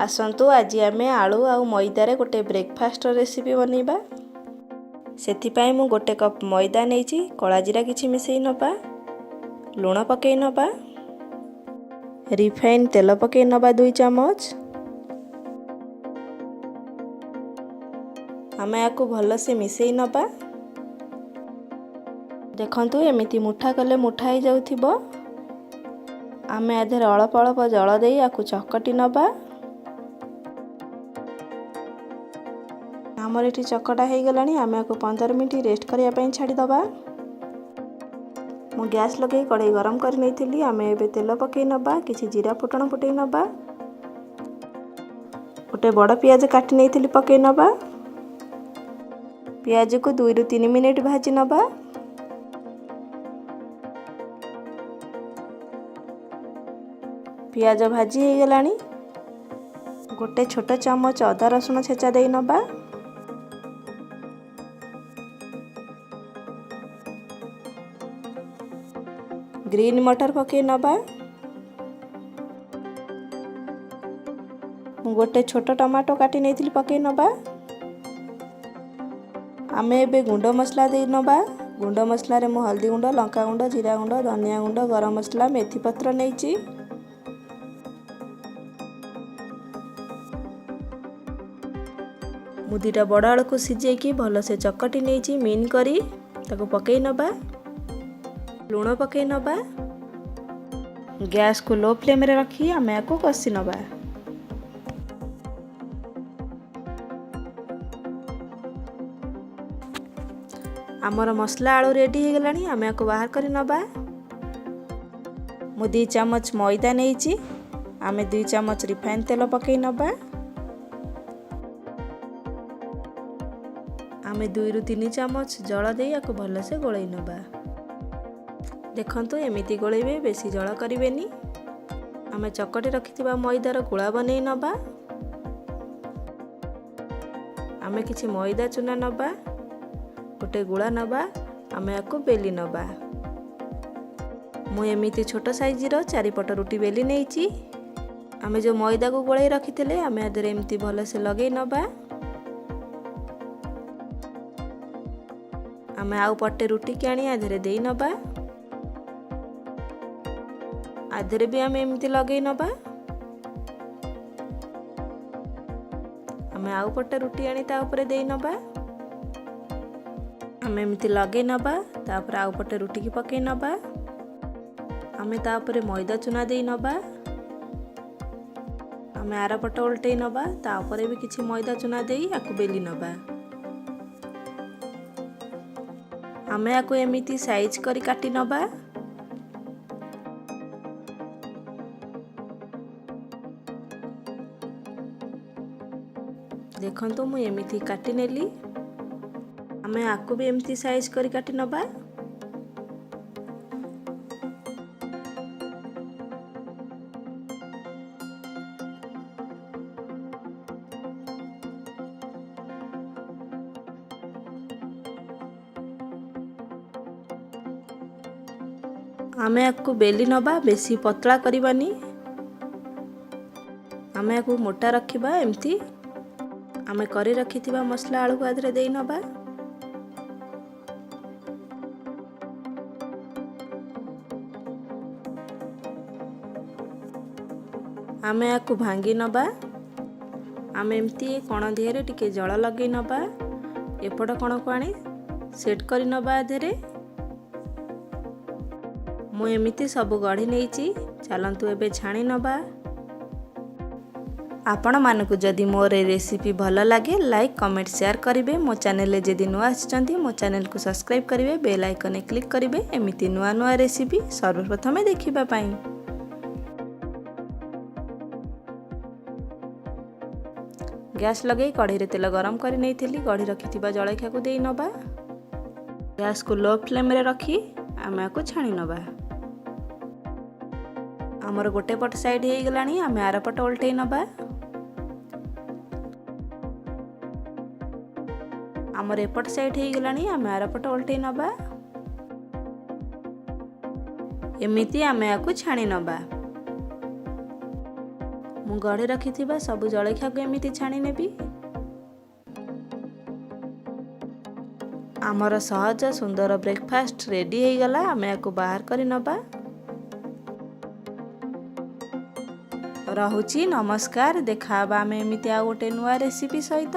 ଆସନ୍ତୁ ଆଜି ଆମେ ଆଳୁ ଆଉ ମଇଦାରେ ଗୋଟେ ବ୍ରେକଫାଷ୍ଟର ରେସିପି ବନେଇବା। ସେଥିପାଇଁ ମୁଁ ଗୋଟେ କପ୍ ମଇଦା ନେଇଛି। କଳା ଜିରା କିଛି ମିଶାଇ ନେବା, ଲୁଣ ପକାଇ ନେବା, ରିଫାଇନ୍ ତେଲ ପକାଇ ନେବା 2 ଚାମଚ। ଆମେ ୟାକୁ ଭଲସେ ମିଶାଇ ନେବା। ଦେଖନ୍ତୁ, ଏମିତି ମୁଠା କଲେ ମୁଠା ହେଇଯାଉଥିବ। ଆମେ ୟା ଦେହରେ ଅଳ୍ପ ଅଳ୍ପ ଜଳ ଦେଇ ୟାକୁ ଚକଟି ନେବା। ଆମର ଏଠି ଚକଟା ହେଇଗଲାଣି। ଆମେ ୟାକୁ 15 ମିନିଟ୍ ରେଷ୍ଟ କରିବା ପାଇଁ ଛାଡ଼ିଦେବା। ମୁଁ ଗ୍ୟାସ୍ ଲଗାଇ କଢ଼େଇ ଗରମ କରି ନେଇଥିଲି। ଆମେ ଏବେ ତେଲ ପକାଇ ନେବା, କିଛି ଜିରା ଫୁଟଣ ଫୁଟେଇ ନେବା। ଗୋଟେ ବଡ଼ ପିଆଜ କାଟି ନେଇଥିଲି, ପକାଇ ନେବା। ପିଆଜକୁ 2ରୁ 3 ମିନିଟ୍ ଭାଜି ନେବା। ପିଆଜ ଭାଜି ହେଇଗଲାଣି। ଗୋଟେ ଛୋଟ ଚାମଚ ଅଦା ରସୁଣ ଛେଚା ଦେଇ ନେବା। ଗ୍ରୀନ୍ ମଟର ପକାଇ ନେବା। ମୁଁ ଗୋଟେ ଛୋଟ ଟମାଟୋ କାଟି ନେଇଥିଲି, ପକାଇ ନେବା। ଆମେ ଏବେ ଗୁଣ୍ଡ ମସଲା ଦେଇ ନେବା। ଗୁଣ୍ଡ ମସଲାରେ ମୁଁ ହଳଦୀ ଗୁଣ୍ଡ, ଲଙ୍କା ଗୁଣ୍ଡ, ଜିରା ଗୁଣ୍ଡ, ଧନିଆ ଗୁଣ୍ଡ, ଗରମ ମସଲା, ମେଥି ପତ୍ର ନେଇଛି। ମୁଁ 2ଟା ବଡ଼ ଆଳୁକୁ ସିଝେଇକି ଭଲସେ ଚକଟି ନେଇଛି ମିନ୍ କରି, ତାକୁ ପକାଇ ନେବା। ଲୁଣ ପକାଇ ନେବା। ଗ୍ୟାସ୍କୁ ଲୋ ଫ୍ଲେମ୍ରେ ରଖି ଆମେ ୟାକୁ କଷି ନେବା। ଆମର ମସଲା ଆଳୁ ରେଡ଼ି ହେଇଗଲାଣି। ଆମେ ୟାକୁ ବାହାର କରି ନେବା। ମୁଁ 2 ଚାମଚ ମଇଦା ନେଇଛି। ଆମେ 2 ଚାମଚ ରିଫାଇନ୍ ତେଲ ପକାଇ ନେବା। ଆମେ 2ରୁ 3 ଚାମଚ ଜଳ ଦେଇ ୟାକୁ ଭଲସେ ଗୋଳେଇ ନେବା। ଦେଖନ୍ତୁ, ଏମିତି ଗୋଳେଇବେ, ବେଶୀ ଜଳ କରିବେନି। ଆମେ ଚକଟି ରଖିଥିବା ମଇଦାର ଗୁଳା ବନେଇ ନେବା। ଆମେ କିଛି ମଇଦା ଚୁନା ନେବା, ଗୋଟେ ଗୁଳା ନେବା, ଆମେ ୟାକୁ ବେଲି ନେବା। ମୁଁ ଏମିତି ଛୋଟ ସାଇଜ୍ର ଚାରିପଟ ରୁଟି ବେଲି ନେଇଛି। ଆମେ ଯେଉଁ ମଇଦାକୁ ଗୋଳେଇ ରଖିଥିଲେ, ଆମେ ୟା ଦେହରେ ଏମିତି ଭଲସେ ଲଗେଇ ନେବା। ଆମେ ଆଉ ପଟେ ରୁଟିକି ଆଣି ୟା ଦେହରେ ଦେଇ ନେବା। ଆ ଦେହରେ ବି ଆମେ ଏମିତି ଲଗେଇ ନେବା। ଆମେ ଆଉ ପଟେ ରୁଟି ଆଣି ତା ଉପରେ ଦେଇ ନେବା। ଆମେ ଏମିତି ଲଗେଇ ନେବା, ତାପରେ ଆଉ ପଟେ ରୁଟିକି ପକାଇ ନେବା। ଆମେ ତା ଉପରେ ମଇଦା ଚୁନା ଦେଇ ନେବା। ଆମେ ଆର ପଟ ଓଲଟେଇ ନେବା, ତା ଉପରେ ବି କିଛି ମଇଦା ଚୁନା ଦେଇ ୟାକୁ ବେଲି ନେବା। ଆମେ ୟାକୁ ଏମିତି ସାଇଜ୍ କରି କାଟି ନେବା। ଦେଖନ୍ତୁ, ମୁଁ ଏମିତି କାଟି ନେଲି। ଆମେ ଆକୁ ବି ଏମିତି ସାଇଜ୍ କରି କାଟି ନେବା। ଆମେ ୟାକୁ ବେଲି ନେବା, ବେଶୀ ପତଳା କରିବାନି। ଆମେ ୟାକୁ ମୋଟା ରଖିବା ଏମିତି। ଆମେ କରି ରଖିଥିବା ମସଲା ଆଳୁକୁ ଆ ଦେହରେ ଦେଇ ନେବା। ଆମେ ୟାକୁ ଭାଙ୍ଗି ନେବା। ଆମେ ଏମିତି କଣ ଦିହରେ ଟିକେ ଜଳ ଲଗେଇ ନେବା। ଏପଟ କଣକୁ ଆଣି ସେଟ୍ କରି ନେବା ଆ ଦେହରେ। ମୁଁ ଏମିତି ସବୁ ଗଢ଼ି ନେଇଛି। ଚାଲନ୍ତୁ ଏବେ ଛାଣି ନେବା। ଆପଣମାନଙ୍କୁ ଯଦି ମୋର ଏ ରେସିପି ଭଲ ଲାଗେ, ଲାଇକ୍, କମେଣ୍ଟ, ସେୟାର କରିବେ। ମୋ ଚ୍ୟାନେଲରେ ଯଦି ନୂଆ ଆସିଛନ୍ତି, ମୋ ଚ୍ୟାନେଲକୁ ସବସ୍କ୍ରାଇବ୍ କରିବେ, ବେଲ୍ ଆଇକନ୍ରେ କ୍ଲିକ୍ କରିବେ ଏମିତି ନୂଆ ନୂଆ ରେସିପି ସର୍ବପ୍ରଥମେ ଦେଖିବା ପାଇଁ। ଗ୍ୟାସ୍ ଲଗାଇ କଢ଼େଇରେ ତେଲ ଗରମ କରି ନେଇଥିଲି। ଗଢ଼ି ରଖିଥିବା ଜଳଖିଆକୁ ଦେଇ ନେବା। ଗ୍ୟାସ୍କୁ ଲୋ ଫ୍ଲେମ୍ରେ ରଖି ଆମେ ୟାକୁ ଛାଣି ନେବା। ଆମର ଗୋଟେ ପଟ ସାଇଡ଼୍ ହେଇଗଲାଣି। ଆମେ ଆର ପଟ ଓଲଟେଇ ନେବା। ଆମର ଏପଟ ସାଇଡ଼୍ ହେଇଗଲାଣି। ଆମେ ଆର ପଟ ଓଲଟେଇ ନେବା। ଏମିତି ଆମେ ୟାକୁ ଛାଣି ନେବା। ମୁଁ ଗଢ଼ି ରଖିଥିବା ସବୁ ଜଳଖିଆକୁ ଏମିତି ଛାଣି ନେବି। ଆମର ସହଜ ସୁନ୍ଦର ବ୍ରେକଫାଷ୍ଟ ରେଡ଼ି ହେଇଗଲା। ଆମେ ୟାକୁ ବାହାର କରି ନେବା। ରହୁଛି, ନମସ୍କାର। ଦେଖା ହେବା ଆମେ ଏମିତି ଆଉ ଗୋଟେ ନୂଆ ରେସିପି ସହିତ।